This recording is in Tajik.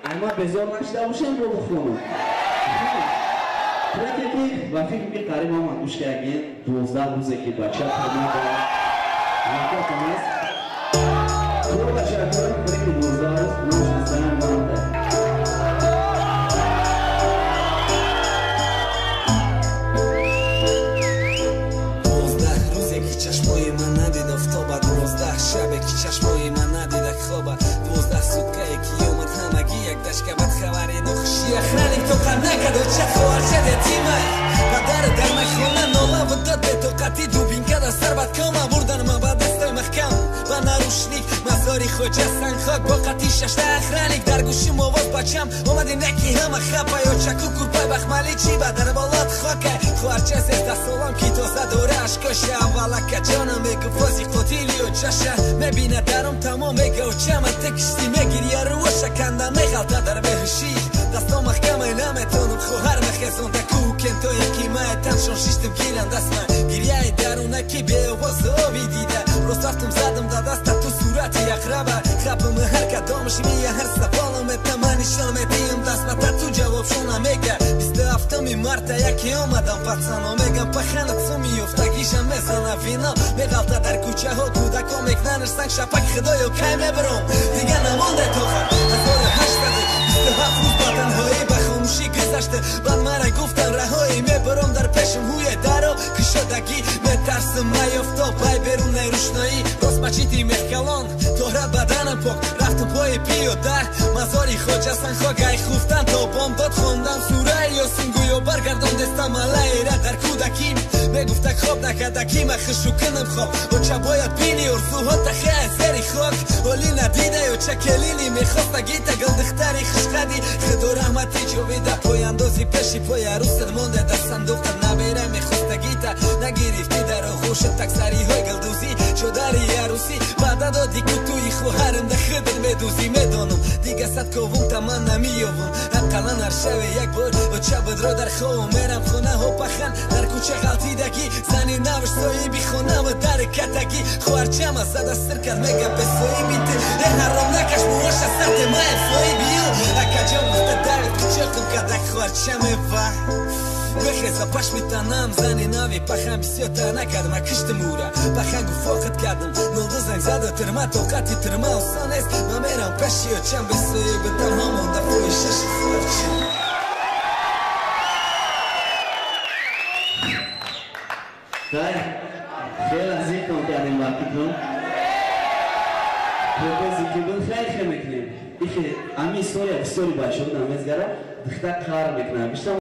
Ама безор нашида бошем, бо бухонам. Треке ки ба фикр ки қариб ҳама гӯш кардем, 12 рӯзе ки бача тамом вақтам аст. Хуб, бачаҳо, треки 12 рӯз номаш Инстаграм манда. 12 рӯзе ки чашмои ман надид офтоба, 12 шабе ки чашмои ман надида хоба, 12 суткае ки омад ҳамагӣ як дашка бад хабари нохуши. Охраник тоқат накард, оча хоҳарчад ятимай, падара дар майхона нола дод бетоқатӣ, дубинка дар сар бад кома бурдан ма ба дастои маҳкам ба нарушник мазори хоҷа сангхок бо қати шашта охраник. Дар гӯшим овоз бачам омади неки ҳама хапай, очаку курпай бахмалӣ чӣ ба дар болот хокай. Хоҳарча 13 солам ки тоза дора ашкоша, аввалака ҷонам мегуфт фози қотили очаша мебинад дарум тамом, мега очама ты кишти, мегирия рӯоша канда меғалта дар беҳушӣ, дастом маҳкамай наметонам хоҳар мехезонда кӯкентое ки мае таншон шиштим гирам дастма гирияи дарунаки беовоз оби дида. Рост рафтум задам да даста ту сурати ақраба хапам, ҳар кадомаш мия ҳар саволам этама нишон медиҳам дастма та ту ҷавобшона мега. 27-ми марта яке омадам, пацано мегам паханат суми ёфтагиша мезана вино меғалта дар кӯчаҳо, кӯдако мекнанаш санг шапак. Худоё, кай мебаром, дига намонде тоқат. 1827 рӯз ба танҳоӣ ба хомӯшӣ гузашта, баъд мара гуфтан раҳоӣ. Мебаром, дар пешам ҳуе даро кушодагӣ, метарсим маёфтоб пай берунаи рӯшноӣ. Рост мачити мехкалон тора баданам пок, рафтам пои пиёда мазори хоҷа санхок. Ай хуфтан то бомдод хондам сураи Ёсин, гӯё баргардон дестам алайра дар кӯдаким. Мегуфта хоб накардакӣ ма хушу кунам хоб, оча бояд бини орзуҳо тахе зери хок. Оли надида оча келини мехоста гита гулдухтари хушқади, худо раҳмати ҷовида. Пояндози пеши пои арӯсат монда дар сандуқат, набера мехоста гита нагирифтӣ дар оғӯшат, таксариҳои гулдӯзӣ чодари арӯсӣ ваъда доди кутуи хоҳарам да худат медӯзӣ. Медонам, дига сад ковум та ман намеёвам, ақаллан ҳар шаве як бор оча будро дар ховам. Мерам хонаҳо, пахан дар кӯча ғалтидагӣ, зани навш соҳиби хонава дар катагӣ. Хоҳарчама зада сир кард, мега бесоҳиби ту э ҳаром накаш муоша сарте мае соҳиби ю. Акаҷон гуфта давид кучоқам кардак хоҳарчаме ва бихеза пашми танам. Зани нави пахан бисёртар накардам, ма киштим ура, пахан гуфт фоқит кардам. Нолду занг зада тирма, тоқати тирма осон нест, ма мерам пеши очам бесоҳиби танҳо монда фоҳишаши хоҳарчам. Хай, хеле зиқон кардем ба фикрам. Хеле ки буд, хеле хел мекунем. Ихе ами история бисёри бачаҳо намезгара, духтар қаҳр мекунад. Бештар